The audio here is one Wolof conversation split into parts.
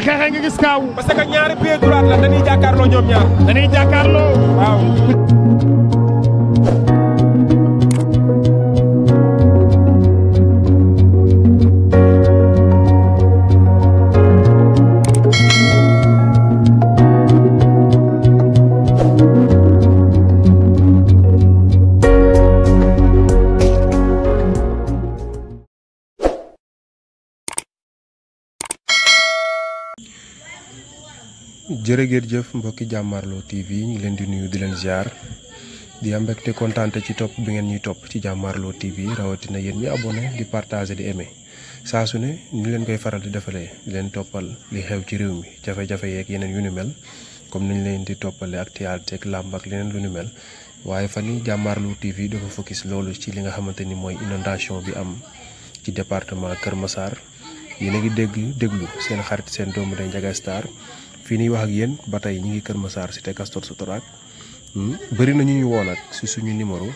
xeexee nga gis kaaw. parce que ñaari pied droit la dañuy jàkkaarloo ñoom ñaar. dañuy jàkkaarloo. waaw. jërëjëf mbokki Jàmmaarloo TV ñu ngi leen di nuyu di leen ziar di am mbégte kontaante ci topp bi ngeen ñuy topp ci Jàmmaarloo TV rawatina yéen ñi abonné di partager di aimer saa su ne ñu leen koy faral di defalee di leen toppal li xew ci réew mi jafe-jafe yeeg yeneen yu ni mel comme niñ leen di toppale actualité ak làmb ak leneen lu ni mel waaye fan yi Jàmmaarloo TV dafa focus loolu ci li nga xamante ni mooy inondation bi am ci département Kër Massar yéen a ngi déglu seen xarit seen doomu day Ndiaga Star fii nii wax ak yéen ba tey ñu ngi Kër Massar cité Castor Sotrac bëri na ñu woo nag si suñu numéro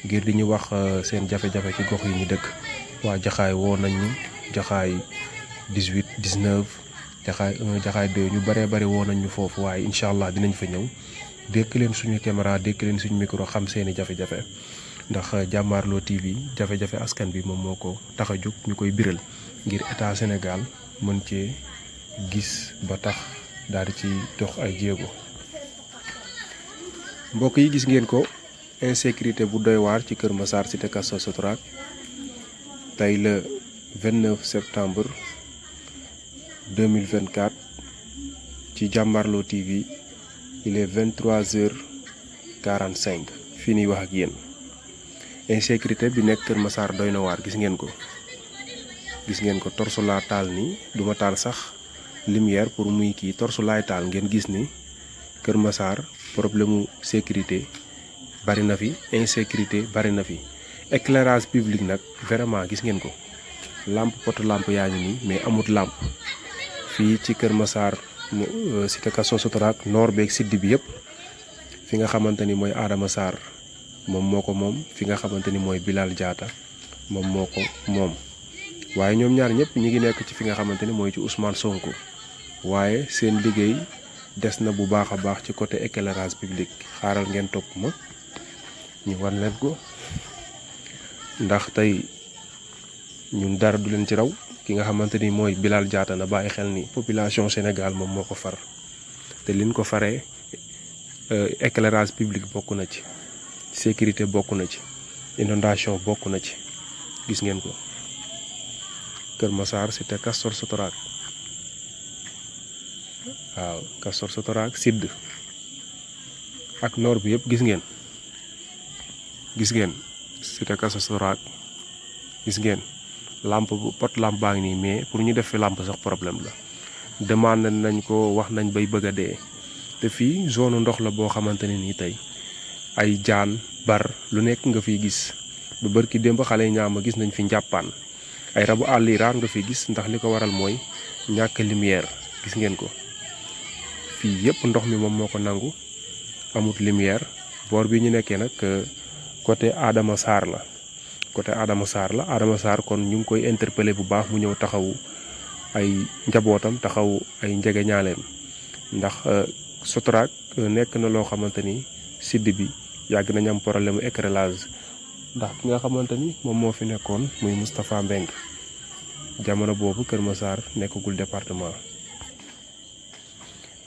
ngir di ñu wax seen jafe-jafe ci gox yi ñu dëkk waa Jaxaay woo nañ ñu Jaxaay 18 19 Jaxaay 1 Jaxaay 2 ñu bëree bëri woo nañ ñu foofu waaye incha allah dinañ fa ñëw dékk leen suñu caméra dékk leen suñu micro xam seeni jafe-jafe ndax Jàmmaarloo TV jafe-jafe askan bi moom moo ko tax a jóg ñu koy biral ngir état Sénégal mën cee gis ba tax. daal di ci dox ay jéego mbokk yi gis ngeen ko insécurité bu doy waar ci Kër Massar cité Castor Sotrac tey le 29 septembre 2024 ci Jàmmaarloo TV il est 23h45 fii nii wax ak yéen insécurité bi nekk Kër Massar doy na waar gis ngeen ko torsu laa taal nii duma taal sax lumière pour muy kii torsu laay taal ngeen gis ni Kër Massar problème mu sécurité bari na fi insécurité bari na fi éclairage public nag vraiment gis ngeen ko lampe poto lampe yaa ngi nii mais amut lampe fii ci Kër Massar cité Castor Sotrac nord beeg sud bi yëpp fi nga xamante ni mooy Adama Sarr moom moo ko moom fi nga xamante ni mooy Bilal Diatta moom moo ko moom waaye ñoom ñaar ñëpp ñi ngi nekk ci fi nga xamante ni mooy ci Ousmane Sonko waaye seen liggéey des na bu baax a baax ci côté éclairage public xaaral ngeen topp ma ñu wan leen ko ndax tey ñun dara du leen ci raw ki nga xamante ni mooy Bilal Diatta na bàyyi xel ni population Sénégal moom moo ko far te liñ ko faree éclairage public bokk na ci sécurité bokk na ci inondation bokk na ci gis ngeen ko Kër Massar cité Castor Sotrac waaw Castor Sotrac sud ak nord bi yëpp gis ngeen cité Castor Sotrac gis ngeen lampe bu pot lampe baa ngi nii mais pour ñu def fi lampe sax problème la demande nañ ko wax nañ bay bëgg a dee te fii zone ndox la boo xamante ne nii tey ay jaan bar lu nekk nga fiy gis ba bërki démb xale yi ñaama gis nañ fi njàppaan ay rabu àll yi raar nga fi gis ndax li ko waral mooy ñàkk lumière gis ngeen ko fii yëpp ndox mi moom moo ko nangu amut lumière boor bi ñu nekkee nag côté Adama Sarr la Adama Sarr kon ñu ngi koy interpeller bu baax mu ñëw taxawu ay njabootam taxawu ay njege ñaaleem ndax Sotrac nekk na loo xamante ni sidd bi yàgg nañ am problème mu éclairage ndax ki nga xamante ni moom moo fi nekkoon muy Moustapha Mbengue jamono boobu Kër Massar nekkagul département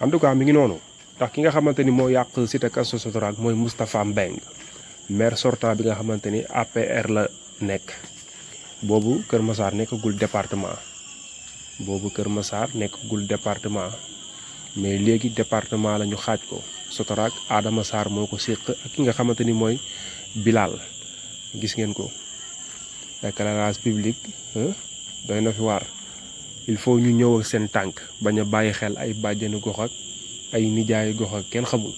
en tout cas mi ngi noonu ndax ki nga xamante ni moo yàq cité Castor Sotrac mooy Moustapha Mbengue maire sortant bi nga xamante ni APR la nekk boobu Kër Massar nekkagul département mais léegi département la ñu xaaj ko Sotrac Adama Sarr moo ko séq ak ki nga xamante ni mooy Bilal gis ngeen ko éclairage public doy na fi waar il faut ñu ñëw ak seen tànk bañ a bàyyi xel ay bàjjenu gox ak ay nijaayu gox ak kenn xamul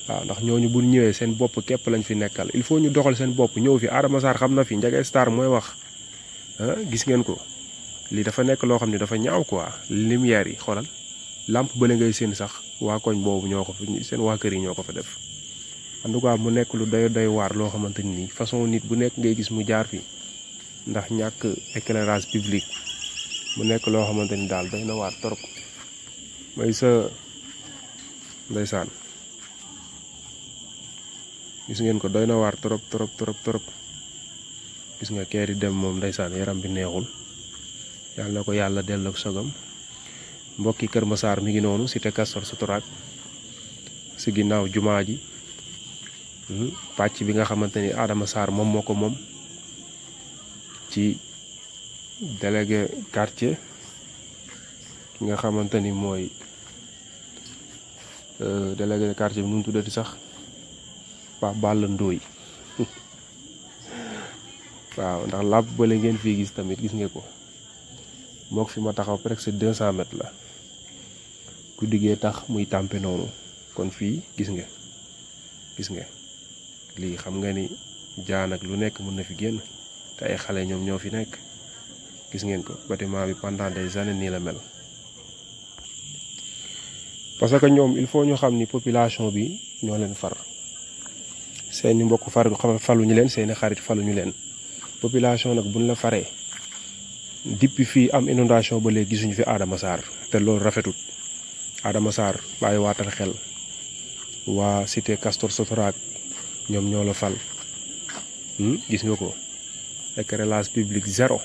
waaw ndax ñooñu bu ñëwee seen bopp képp lañ fi nekkal il faut ñu doxal seen bopp ñëw fi Adama Sarr xam na fi Ndiaga Star mooy wax gis ngeen ko lii dafa nekk loo xam ne dafa ñaaw quoi lumière yi xoolal lampe bële ngay seen sax waa koñ boobu ñoo ko fa seen waa kër yi ñoo ko fa def en tout cas mu nekk lu doy waar loo xamante ni façon nit bu nekk ngay gis mu jaar fi ndax ñàkk éclairage public mu nekk loo xamante ni daal doy na waar torop may sa ndeysaan gis ngeen ko doy na waar trop trop trop trop gis nga kee di dem moom ndeysaan yaram bi neexul yàlla na ko yàlla delloo ak sogam mbokki Kër Massar mi ngi noonu cité Castor Sotrac si ginnaaw jumaa ji pàcc bi nga xamante ni Adama Sarr moom moo ko moom ci délégué quartier ki nga xamante ni mooy délégué quartier bi nu mu tuddati sax Pape Balla Ndoye waaw ndax làmp bale ngeen fii gis tamit gis nga ko mook fi ma taxaw presque 200 mètres la ku diggee tax muy tàmpe noonu kon fii gis nga lii xam nga ni jaan ak lu nekk mën na fi génn te ay xale ñoom ñoo fi nekk gis ngeen ko bâtiment bi pendant des années nii la mel parce que ñoom il faut ñu xam ni population bi ñoo leen far seeni mbokk faluñu leen seeni xarit faluñu leen population nag buñ la faree depuis fii am inondation ba léegi gisuñu fi Adama Sarr te loolu rafetut Adama Sarr bàyyi waatal xel waa cité Castor Sotrac ñoom ñoo la fal gis nga ko éclairage public zéro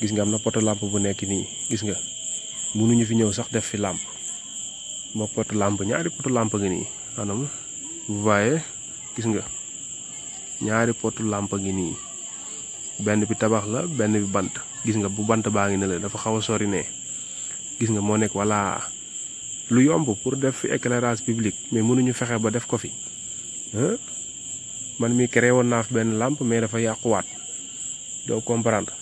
gis nga am na poto lampe bu nekk nii gis nga mënuñu fi ñëw sax def fi lampe moo poto lampe ñaari poto lampe ngi nii anam vous voyez gis nga ñaari poto lampe ngi nii benn bi tabax la benn bi bant gis nga bu bant baa ngi ne la dafa xaw a sori ne gis nga moo nekk walla lu yomb pour def fi éclairage public mais mënuñu fexe ba def ko fi man mi créé woon naa fi benn lampe mais dafa yàquwaat doo comprendre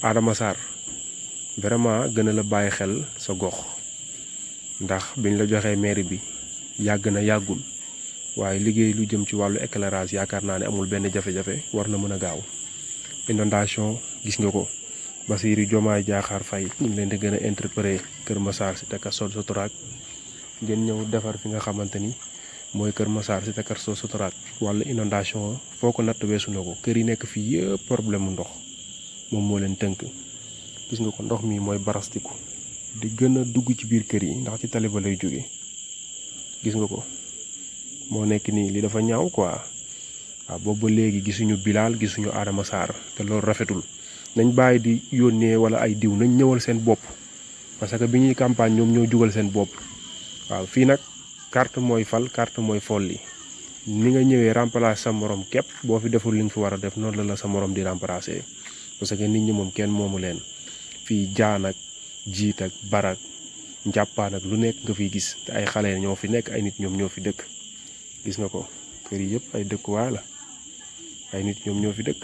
Adama Sarr vraiment gën a la bàyyi xel sa gox ndax biñ la joxee mairie bi yàgg na yàggul waaye liggéey lu jëm ci wàllu éclairage yaakaar naa ne amul benn jafe-jafe war na mën a gaaw inondation gis nga ko Bassirou Diomaye Diakhar Faye ñu ngi leen di gën a interpellé Kër Massar cité Castor Sotrac ngeen ñëw defar fi nga xamante ni mooy Kër Massar cité Castor Sotrac wàllu inondation foo ko natt weesu na ko kër yi nekk fii yëpp problème mu ndox moom moo leen tënk gis nga ko ndox mi mooy barastiku di gën a dugg ci biir kër yi ndax ci tali ba lay jóge gis nga ko moo nekk nii li dafa ñaaw quoi waaw boobu ba léegi gisuñu Bilal gisuñu Adama Sarr te loolu rafetul nañ bàyyi di yónnee wala ay diw nañ ñëwal seen bopp parce que bi ñuy campagne ñoom ñoo jugal seen bopp waaw fii nag carte mooy fal carte mooy folli ni nga ñëwee remplacer sa morom képp boo fi deful li nga fi war a def noonu la la sa morom di remplacer parce que nit ñi moom kenn moomu leen fii jaan ak jiit ak barak njàppaan ak lu nekk nga fiy gis te ay xale ñoo fi nekk ay nit ñoom ñoo fi dëkk gis nga ko kër yi yëpp ay dëkkuwaay la ay nit ñoom ñoo fi dëkk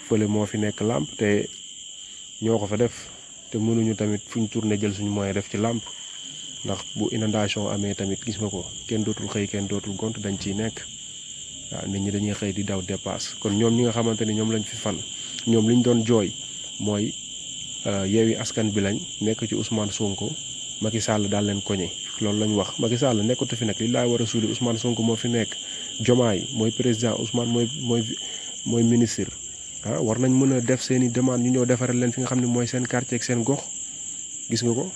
fële moo fi nekk làmp te ñoo ko fa def te mënuñu tamit fuñ tourné jël suñu moyen def ci làmp ndax bu inondation amee tamit gis nga ko kenn dootul xëy kenn dootul gont dañ ciy nekk waaw nit ñi dañuy xëy di daw dépasse kon ñoom ñi nga xamante ni ñoom lañ fi fal ñoom liñ doon jooy mooy Yewwi Askan bi lañ nekk ci Ousmane Sonko Macky Sall daal leen koñe loolu lañ wax Macky Sall nekkatu fi nag li laay war a suuli Ousmane Sonko moo fi nekk Diomaye mooy président Ousmane mooy ministre war nañ mën a def seen i demande ñu ñëw defaral leen fi nga xam ne mooy seen quartier ak seen gox gis nga ko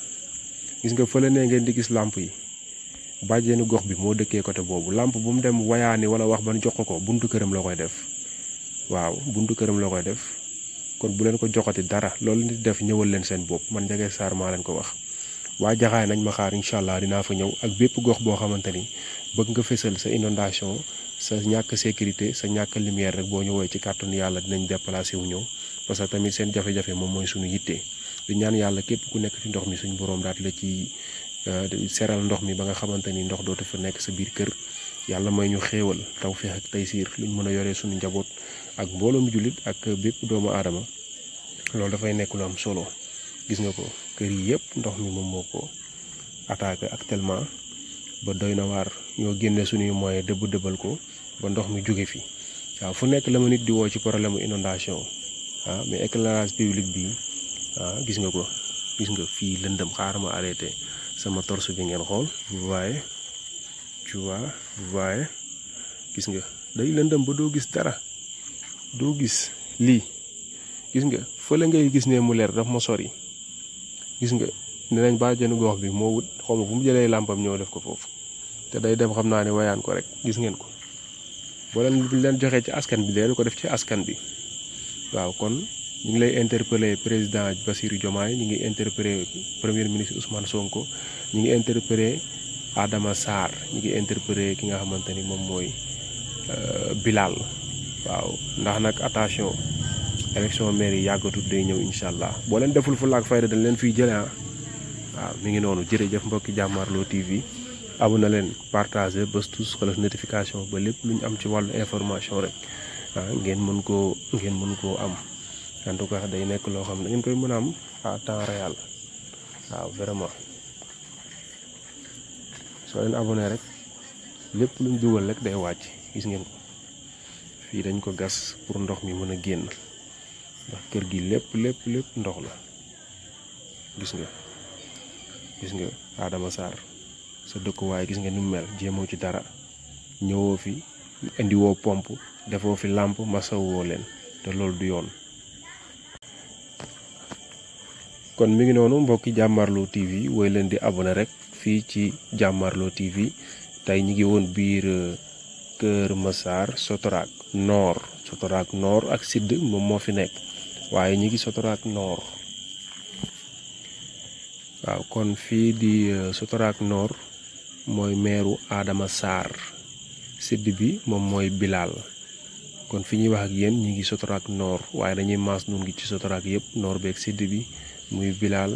gis nga fële ne ngeen di gis làmp yi bàjjeenu gox bi moo dëkkee côté boobu làmp bu mu dem wayaani wala wax ban jox ko buntu këram la koy def waaw buntu këram la koy def kon bu leen ko joxati dara loolu nit def ñëwal leen seen bopp man Ndiaga Sarr maa leen ko wax waa Jaxaay nañ ma xaar incha allah dinaa fa ñëw ak bépp gox boo xamante ni bëgg nga fésal sa inondation sa ñàkk sécurité sa ñàkk lumière rek boo ñëwee ci kàttanu yàlla dinañ déplacé wu ñëw parce que tamit seen jafe-jafe moom mooy suñu yitte di ñaan yàlla képp ku nekk ci ndox mi suñu boroom daal la ci seral ndox mi ba nga xamante ni ndox dootu fa nekk sa biir kër yàlla may ñu xéewal tawfeex ak taysiir luñ mën a yoree suñu njaboot ak mbooloom jullit ak bépp doomu aadama loolu dafay nekk lu am solo gis nga ko kër yi yëpp ndox mi moom moo ko attaqué actuellement ba doy na waar ñoo génne suñuy moyen dëbbal ko ba ndox mi jóge fi waaw fu nekk la ma nit di woo ci problème mu inondation mais éclairage public bi gis nga ko gis nga fii lëndëm xaaral ma arrêté sama torse bi ngeen xool vous voyez tu vois vous voyez gis nga day lëndëm ba doo gis dara doo gis lii gis nga fële ngay gis ne mu leer daf ma sori gis nga ne nañ bàjjenu gox bi moo wut xaw ma fu mu jëlee làmpam ñëw def ko foofu te day dem xam naa ne wayaan ko rek gis ngeen ko boo leen joxee ci askan bi leen ko def ci askan bi waaw kon ñu ngi lay interpeller président Bassirou Diomaye ñu ngi interpeller premier ministre Ousmane Sonko ñu ngi interpeller Adama Sarr ñu ngi interpeller ki nga xamante ni moom mooy Bilal waaw ndax nag attention élection maire yi yàggatut day ñëw incha allah boo leen deful fulla ak fayda dañ leen fiy jëlee waaw mi ngi noonu jërëjëf mbokki Jàmmaarloo TV abonné leen partagé bës tous xoolal notification ba lépp lu ñu am ci wàllu information rek ngeen mën koo am en tout cas day nekk loo xam ne ngeen koy mën a am à temps réel waaw vraiment soo leen abonné rek lépp lu ñu dugal rek day wàcc gis ngeen ko fii dañ ko gas pour ndox mi mën a génn ndax kër gi lépp ndox la gis nga Adama Sarr sa dëkkuwaay gis nga ni mu mel jéemoo ci dara ñëwoo fi indiwoo pompe defoo fi làmp masawoo leen te loolu du yoon. kon mi ngi noonu mbokki Jàmmaarloo TV woy leen di abonné rek fii ci Jàmmaarloo TV tey ñi ngi woon biir Kër Massar Sotrac Nord ak Sud moom moo fi nekk waaye ñi ngi Sotrac Nord waaw kon fii di Sotrac Nord mooy meeru Adama Sarr Sud bi moom mooy Bilal kon fi ñuy wax ak yéen ñi ngi Sotrac Nord waaye dañuy maas nun ngi ci Sotrac yëpp Nord beeg Sud bi muy Bilal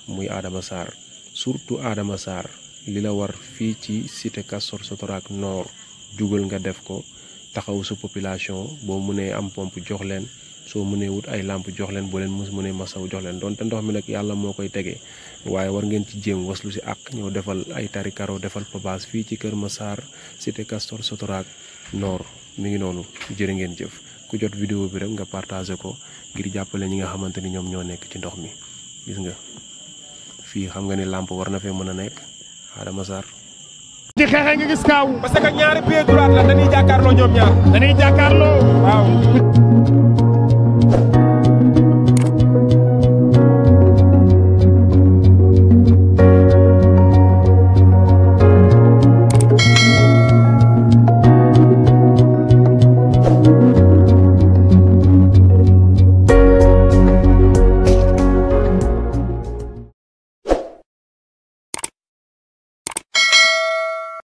muy Adama Sarr surtout Adama Sarr li la war fii ci cité Castor Sotrac Nord jugal nga def ko taxaw sa population boo mënee am pompe jox leen soo mënee wut ay lampe jox leen boo leen mënee masaw jox leen donte ndox mi nag yàlla moo koy tegee waaye war ngeen ci jéem waslu si ak ñëw defal ay tari karo defal pabas fii ci Kër Massar cité Castor Sotrac Nord mi ngi noonu jërë ngeen jëf ku jot vidéo bi rek nga partagé ko ngir jàppale ñi nga xamante ni ñoom ñoo nekk ci ndox mi gis nga fii xam nga ni lampe war na fee mën a nekk Adama Sarr di xeexe nga gis kaaw parce que ñaari pied droite la dañuy jàkkaarloo ñoom ñaar waaw